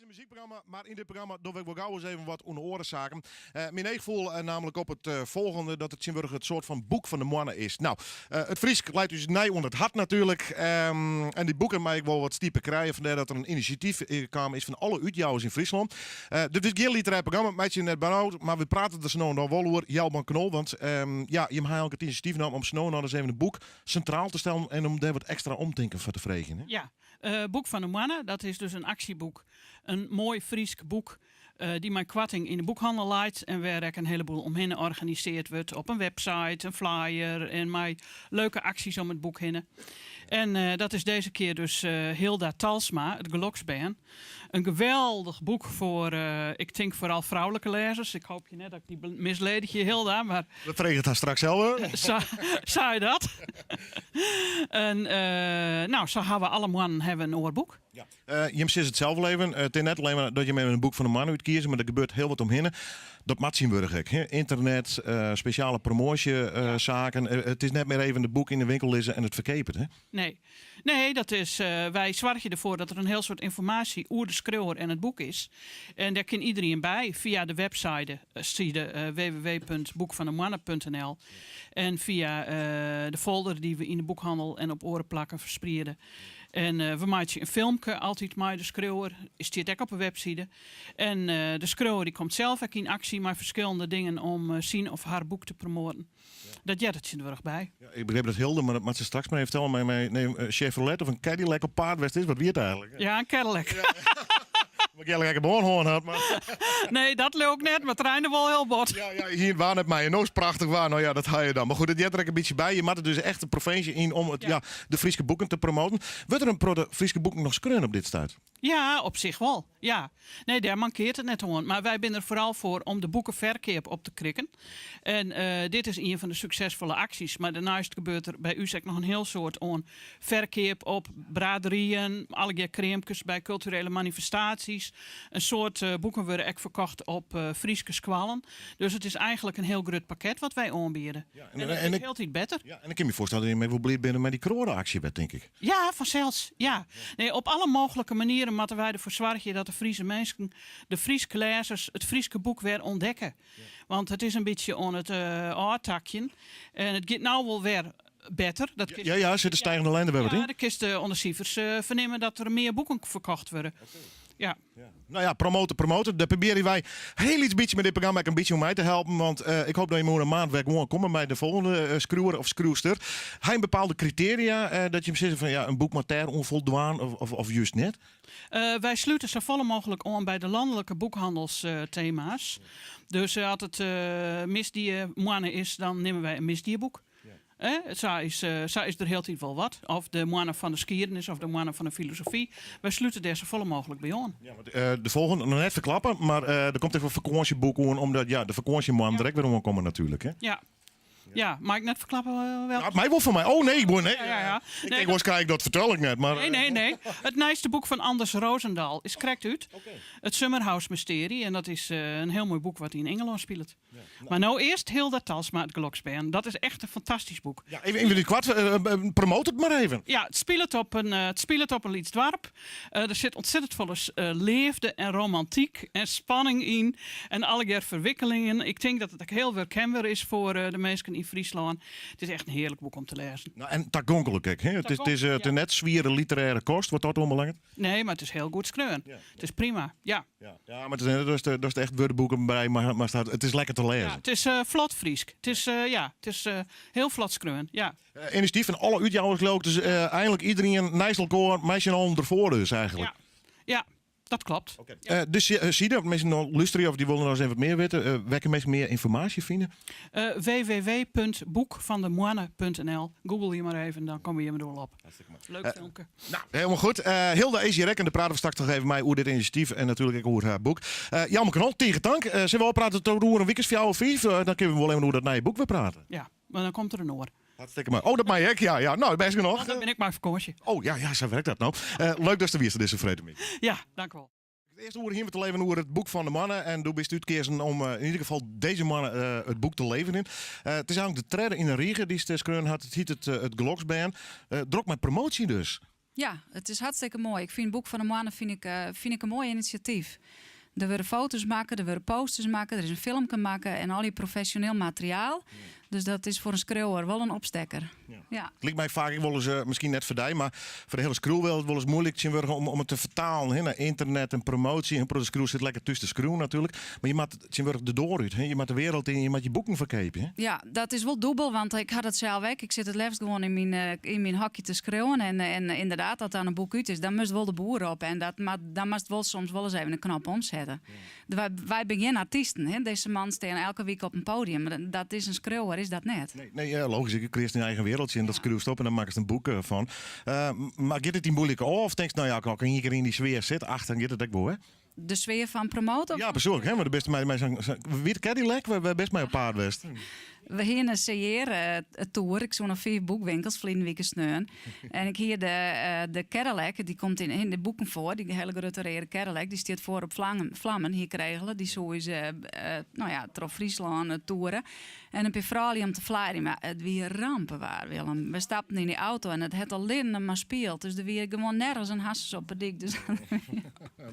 in muzykprogramma, mar yn dit programma doch ik wol gau ris even wat oan de oare saken. Myn each foel namelijk op it folgjende, dat it tsjintwurdich it soart fan boek fan de moanne is. No, it Frysk leit ús nei oan it hart natuerlik. En dy boeken meie ek wol wat stipe krije, fandêr dat der in inisjatyf kaam is fan alle útjouwers yn Fryslân. Dit is gjin literêr programma, meitsje je net benaud, mar we prate der sa no en dan wol oer, Jelman Knol. Want ja, jim ha eigentlik it inisjatyf naam om sa no en dan ris even in boek sintraal te stellen en om dêr wat ekstra omtinken foar te freegjen. Hè? Ja, Boek fan de Moanne, dat is dus in aksjeboek. In moai Frysk boek dy't mei koarting yn de boekhannel leit en wêr ek in heleboel omhinne organiseard wurdt op in website, in flyer en mei leuke aksjes om it boek hinne. En dat is dizze kear dus Hilda Talsma, It Geloksbern. In geweldich boek foar, ik tink foaral froulike lêzers. Ik hoopje net dat ik dy misledigje, Hilda, mar. We freegje it har straks sels. Sa sei dat. En no, sa hawwe we alle moannen hawwe we in oar boek. Ja. Jim sizze it sels al even, it is net allinne mar dat jim even in boek fan de moanne útkieze, mar der gebeurt hiel wat omhinne. Dat moat tsjintwurdich ek. Hè? Ynternet, spesjale promoasjesaken. It is net mear even de boek yn de winkel lizze en it ferkeapet. Hè? Nee. Nee, dat is, wy soargje derfoar dat der in hiel soad ynformaasje oer de skriuwer en it boek is. En dêr kin iderien by fia de webside side www.boekvandemoanne.nl en fia de folder dy't we yn de boekhannel en op oare plakken ferspriede. En we meitsje in filmke altyd mei de skriuwer, stiet ek op de webside. En de skriuwer dy komt sels ek yn aksje mei ferskillende dingen om syn of har boek te promoaten. Dat heart der tsjintwurdich by. Ja, ik begryp dat Hilde, mar dat moat se straks mar even fertelle, mei mei in Chevrolet of in Cadillac op paad west is. Wat wie it eigentlik? Ja, in Cadillac. Ja. Wat ik lekker bân hân hat. Mar... Nee, dat leau ik net, mar it reinde wol hiel bot. Ja, ja, hie it waar net mei. En no is it prachtich waar. No ja, dat ha je dan. Mar goed, it heart der ek in bytsje by. Je moatte dus echt de provinsje yn om it, ja. ja de Fryske boeken te promoten. Wurdt der in protte Fryske boeken noch skreaun op dit stuit? Ja, op sich wol. Ja. Nee, dêr mankeart it net oan. Mar wy binne der foaral foar om de boekeferkeap op te krikken. En dit is ien fan de suksesfolle aksjes. Mar dêrneist gebeurt der by ús ek noch in hiel soad oan ferkeap op braderyen, allegear kreamkes by kulturele manifestaasjes. In soad boeken wurde ek ferkocht op Fryske skoallen. Dus it is eigentlik in hiel grut pakket wat wy oanbiede. Ja, en, en, en hieltyd better. Ja, en ik kin my foarstelle dat jim ek wol bliid binne mei dy kroade-aksje wer, tink ik. Ja, fansels. Ja. Nee, op alle mooglike manieren moatte wy derfoar soargje dat de Friese minsken, de Fryske lêzers, it Fryske boek wer ûntdekke. Want it is in bytsje oan it ôftakjen. En it giet no wol wer better. Dat ja, ja, sit de stijgende lijn der wer wat yn? Ja, dan kinst oan de sifers fernimme dat der mear boeken ferkocht wurde. Ja. Ja. No ja, promote, promote. Dêr probearje wy hiel lyts bytsje mei dit programma ek in bytsje om mei te helpen. Want ik hoop dat jim oer in maand wer gewoan komme mei de folgjende skriuwer of skriuwster. Ha jim bepaalde kritearia dat jim sizze fan ja, in boek moat dêr oan foldwaan of, of, of just net? Wy slute safolle mooglik oan by de lanlike boekhannelsthema's. Dus as it misdiemoanne is, dan nimme wy in misdieboek. Sa is, sa is der hieltyd wol wat. Of de moanne fan de skiednis of de moanne fan de filosofy. Wy slute dêr safolle mooglik by oan. Ja, want de folgjende, noch net ferklappe, mar der komt even in fakânsjeboek oan, omdat ja, de fakânsjemoannen der ek wer oankomme natuerlik. Hè? Ja. Ja, mei ik net ferklappe welk? Ja, mei wol fan my. Oh nee, ik nee. Ja, ja, ja. Ik tink oars krij ik dat fertel ik net. Mar, nee, nee, nee. It nijste boek fan Anders Rozendal is krekt út. Okay. It Summerhouse Mystery. En dat is in hiel moai boek wat yn Ingelân spilet. Ja. Mar no earst Hilda Talsma, It Geloksbern. Dat is echt in fantastysk boek. Ja, even, even koart, promoat it mar even. Ja, it spilet op in, it spilet op in lyts doarp. Der sit ontzettend folle leafde en romantyk en spanning yn. En allegear ferwikkelingen. Ik tink dat it ek hiel werkenber is foar de minsken yn Fryslân. It is echt in hearlik boek om te lêzen. No, en tagonklik ek. Hè? It is, it is net swiere literêre kost wat dat oanbelanget. Nee, mar it is hiel goed skreaun. It is prima, ja. Ja, ja mar it is net dat datst echt wurdboeken by moatst ha. It is lekker te lêzen. Ja, it is flot Frysk. It is, ja, it is hiel flot skreaun, ja. Inisjatyf fan alle útjouwers leau ik. Dus einlik iderien neist elkoar mei syn allen derfoar dus eigentlik. Ja, ja. Dat klopt. Oké. Ja. De side, as minsken no lústerje of dy wolle noch ris even wat mear witte, wêr kinne minsken mear ynformaasje fine? www.boekvandemoanne.nl Google je mar even, dan komme je der wol op. Leuk filmke. Nou, helemaal goed. Hilda is hjir ek en dêr prate we straks noch even mei oer dit inisjatyf en natuerlik ek oer har boek. Jelmer Knol, tige tank. Sille we ôfprate tot oer in wike as fjouwer, fiif? Dan kinne we wol even oer dat nije boek wer prate. Ja, mar dan komt der in oar. Hartstikke moai. Oh, dat mei ek, ja. Ja. No, bêst genôch. Dan bin ik mei fakânsje. Oh, ja, ja, sa werkt dat no. Leuk datst der wiest dizze freedtemiddei. Ja, dank wol. It earste oere hiene we it al even oer it boek fan de moanne. En doe bist útkeazen om yn ieder gefal dizze moanne it boek te leverjen. It is eigentlik de tredde yn in rige dy'tst skreaun hast. It hyt it, it Geloksbern. Drok mei promoasje dus. Ja, it is hartstikke moai. Ik fyn Boek fan de Moanne fyn ik, fyn ik in moai inisjatyf. Der wurde foto's makke, der wurde posters makke, der is in filmke makke en allegear profesjoneel materiaal. Dus dat is foar in skriuwer wol in opstekker. Ja. It liket my faak ek wolris, miskien net foar dy, mar foar de hiele skriuwwereld wolris muoilik tsjintwurdich om it te fertalen, hè, nei ynternet en promoasje. In protte skriuwers sitte lekker thús te skriuwen natuerlik. Mar je moatte tsjintwurdich de doar út, hè. Je moatte de wereld yn, je moatte je boeken ferkeapje, hè. Ja, dat is wol dûbel, want ik ha dat sels ek. Ik sit it leafst gewoan yn myn, yn myn hokje te skriuwen. En, en ynderdaad, as dan in boek út is, dan moatst wol de boer op. En dat moat, dan moatst wol soms wol ris even in knop omsette. Wy, wy binne gjin artysten, hè. Dizze man stean elke wike op in podium. Mar dat is in skriuwer, is dat net. Nee, nee, ja, logysk. Je kreëarrest dyn eigen wereldje en dat skriuwst op en dan makkest in boek fan. Mar giet it dy muoilik ôf of tinkst, no ja, as ik ien kear yn dy sfear sit, ach, dan giet it ek wol, hè? De sfear fan promote? Ja, persoanlik, hè? Want do bist mei, mei sa'n, sa'n, wie it Cadillac? Wêr, wêr bist mei op paad west? We hiene in CR-tour. Ik soe nei fiif boekwinkels ferline wike sneon. En ik hie de, eh, de Cadillac, dy komt yn, yn de boeken foar, dy hiele grutte reade Cadillac, dy stiet foar op flangen, flammen, hie ik regele. Dy soe ús, eh, eh, no ja, troch Fryslân eh, toere. En in pear froulju om te flyerjen, mar it wie rampewaar, Willem. We stapten yn dy auto en it hat allinne mar spield. Dus der wie gewoan nergens in hasses op 'e dyk. Dus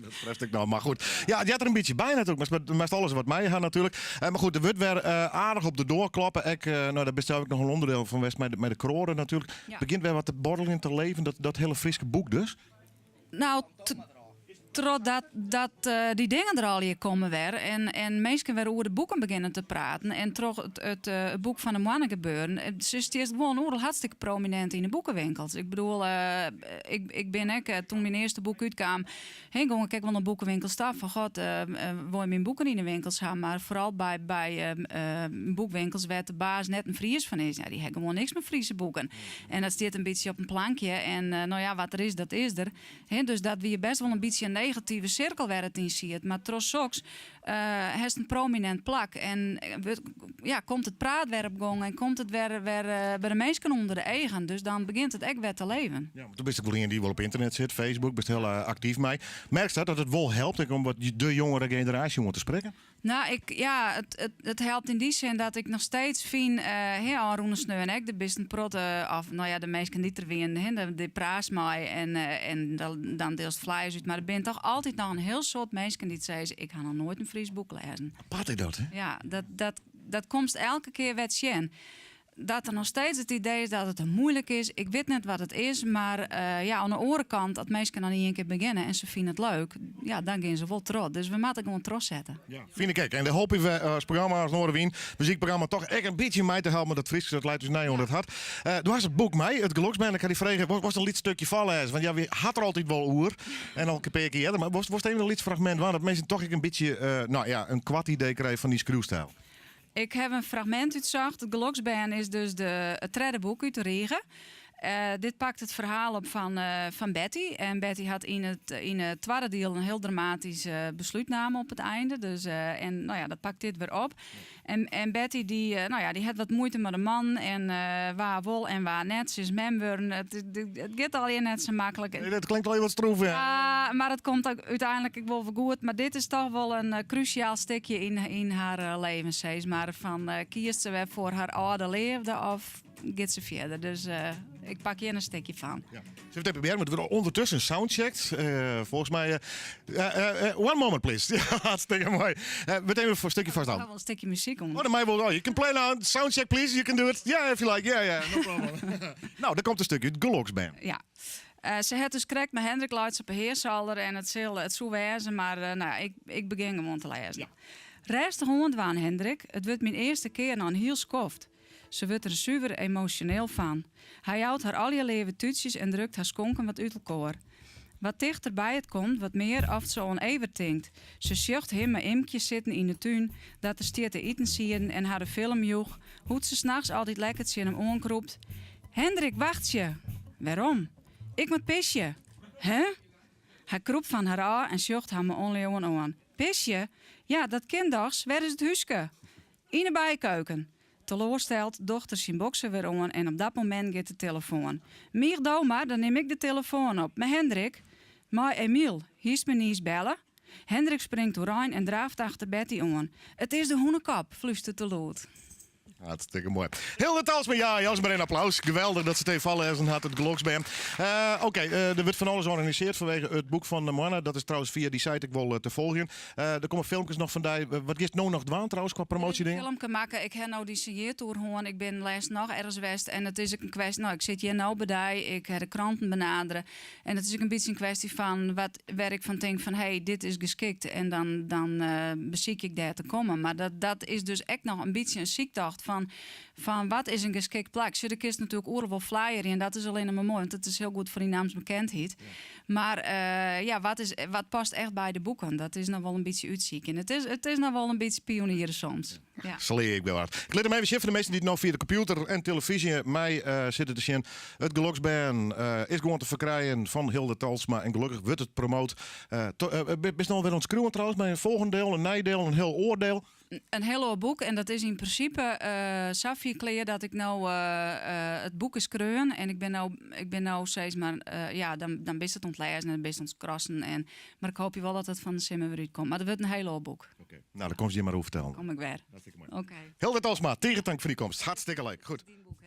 Dat treft ik no, mar goed. Ja, it heart der in bytsje by natuerlik. Moatst, moatst alles wat mei ha natuerlik. Eh, mar goed, der wurdt wer eh, aardich op de doar kloppe. Ek, eh, no, dêr bist sels ek noch in ûnderdiel fan west mei de, mei de kroade natuerlik. Ja. Begjint wer wat te borreljen, te leven, dat, dat hiele Fryske boek dus. Nou, trochdat dat, eh, dy dingen der allegear komme wer en, en minsken wer oer de boeken begjinne te praten en troch it, it, eh, it boek fan de moanne gebeuren, eh, se stiest gewoan oeral hartstikke prominint yn de boekewinkels. Ik bedoel, eh, ik, ik bin ek, eh, toen myn earste boek útkaam, hè, gong ik ek wol nei boekewinkel ta fan god, eh, eh, wol je myn boeken yn de winkels ha, mar foaral by, by eh, eh, boekwinkels wêr't de baas net in Fries fan is, ja, dy ha gewoan niks mei Fryske boeken. En dat stiet in bytsje op in plankje en eh, no ja, wat der is, dat is der. Hè, dus dat wie best wol in bytsje in negative sirkel wêr it yn siet. Mar troch soks eh, hast in prominint plak en eh, wurdt, ja, komt it praat wer op gong en komt it wer, wer eh, by de minsken ûnder de eagen. Dus dan begjint it ek wer te leven. Ja, want do bist ek wol ien dy't wol op ynternet sit, Facebook, bist hiel eh, aktyf mei. Merkst dat, dat it wol helpt ek om wat de jongere generaasje oan te sprekken? Nou, ik, ja, it, it, it helpt yn dy sin dat ik noch steeds fyn, eh, hè, ôfrûne sneon ek, der bist in protte, of no ja, de minsken dy't der wienen, hè, de, dy praatst mei en, eh, en dan, dan deelst flyers út. Mar der binne toch altyd noch in hiel soad minsken dy't sizze, ik ha noch noait in Frysk boek lêzen. Apart is dat, hè? Ja, dat, dat, dat komst elke kear wer tsjin. Dat der noch steeds it idee is dat it moeilik is. Ik wit net wat it is, mar eh, ja, oan de oare kant, as minsken dan ien kear begjinne en se fine it leuk, ja, dan gean se wol troch. Dus we moatte gewoan trochsette. Ja, fyn ik ek. En dêr hoopje we as programma, as Noardewyn, muzykprogramma, toch ek in bytsje mei te helpen. Dat Frysk, dat leit ús nei oan it hart. Eh, do hast it boek mei, it Geloksbern. Ik ha dy frege, wolst in lyts stikje foarlêze? Want ja, wy ha it der altyd wol oer. En al in pear kear earder. Mar wolst, wolst even in lyts fragmint dwaan, dat minsken toch ek in bytsje, eh, no ja, in koart idee krije fan dyn skriuwstyl. Ik haw in fragmint útsocht. It Geloksbern is dus de, it tredde boek út de rige. Eh, dit pakt it ferhaal op fan, eh, fan Betty. En Betty hat yn it, yn it twadde diel in hiel dramatysk eh, beslút naam op it einde. Dus, eh, en no ja, dat pakt dit wer op. En, en Betty dy, eh, no ja, dy hat wat muoite mei de man en eh, wa wol en wa net. Se is mem wurden. It, it, it giet allegear net sa maklik. Nee, dat klinkt al even wat stroef, ja. Ja, mar it komt ek úteinlik ek wol wer goed. Mar dit is toch wol in eh, krúsjaal stikje yn, yn har eh, leven, sis mar. Fan, eh, kiest se wer foar har âlde leafde of giet se fierder? Dus eh, ik pak hjir in stikje fan. Ja. Sille we it even probearje, want der wurdt ûndertusken soundcheckt. Eh, folgens my... eh, eh, one moment, please. Ja, hartstikke moai. Uh, we even in stikje Ik ha vast wol in stikje muzyk om. Oh, dan mei wol. Oh, you can play now. Soundcheck, please. You can do it. Yeah, if you like. Yeah, yeah. No problem. Nou, der komt in stikje út Geloksbern. Ja. Eh, se hat dus krekt mei Hendrik leit se op 'e heasolder en it sil, it soe wêze, mar eh, no, ik, ik begjin gewoan te lêzen. Ja. Rêstich oan dwaan, Hendrik. It wurdt myn earste kear nei in hiel skoft. Se wurdt der suver emosjoneel fan. Hy jout har allegear leave tútsjes en drukt har skonken wat út elkoar. Wat tichter by it komt, wat mear oft se oan Evert tinkt. Se sjocht him mei Imkje sitten yn 'e tún, dat er stiet te itensieden en har de film joech, hoe't se nachts altyd lekker tsjin him oankrûpt. Hendrik, wachtsje! Wêrom? Ik moat pisje! Hè? Hy krûpt fan har ôf en sjocht har mei ûnleauwen oan. Pisje? Ja, dat kin dochs, wêr is it húske? Yn 'e bykeuken. Teloarsteld docht er syn bokser wer oan en op dat momint giet de telefoan. Miich do mar, dan nim ik de telefoan op. Mei Hendrik? Mei Emiel. Hiest my niis belle? Hendrik springt oerein en draaft achter Betty oan. It is de hûnekop, flústeret er lûd. Hartstikke moai. Hilde Talsma, ja, jou se mar in applaus. Geweldich dat se it even foarlêzen hat, it geloksbern. Eh, Oké, eh, der wurdt fan alles organisearre fanwege it boek fan de moanne. Dat is trouwens fia dy site ek wol eh, te folgjen. Eh, der komme filmkes noch fan dy. Wat giest no noch dwaan trouwens kwa promoasjedingen? Ik filmke makke. Ik ha no dy sinjeartoer hân. Ik bin lêst noch ergens west en it is ek in kwestje. No, ik sit hjir no by dy. Ik ha de kranten benadere. En it is ek in bytsje in kwestje fan wat, wêr ik fan tink fan hey, dit is geskikt en dan, dan eh, besykje ik dêr te kommen. Mar dat, dat is dus ek noch in bytsje in syktocht fan, fan wat is in geskikt plak. Sjoch, do kinst natuerlik oeral wol flyerje en dat is allinnich mar moai, want it is hiel goed foar dyn namsbekendheid. Mar eh, ja, wat, is, wat past echt by de boeken? Dat is noch wol in bytsje útsykjen. It is, it is noch wol in bytsje pioniere soms. Ja. Sa lear ik wel hard. Ik lit him even sjen foar de minsken dy't no fia de kompjûter en telefyzje mei eh, sitte te sjen. It geloksbern eh, is gewoan te ferkrijen fan Hilde Talsma en gelokkich wurdt it promoot. Eh, to, eh, bist no alwer oan it skriuwen trouwens mei in folgjend diel, in nij diel, in hiel oar diel? In hiel oar boek en dat is yn prinsipe eh, safier klear dat ik no eh, eh, it boek is skreaun en ik bin no, ik bin no sis mar, eh, ja, dan, dan bist it oan it lêzen en dan bist oan it skrassen en, mar ik hoopje wol dat it fan de simmer wer útkomt. Mar it wurdt in hiel oar boek. Oké. Nou, dan komst hjir mar oer fertellen. Kom ik wer. Hartstikke moai. Oké. Hilde Talsma, tige tank foar dy komst. Hartstikke leuk. Goed. Dyn boek.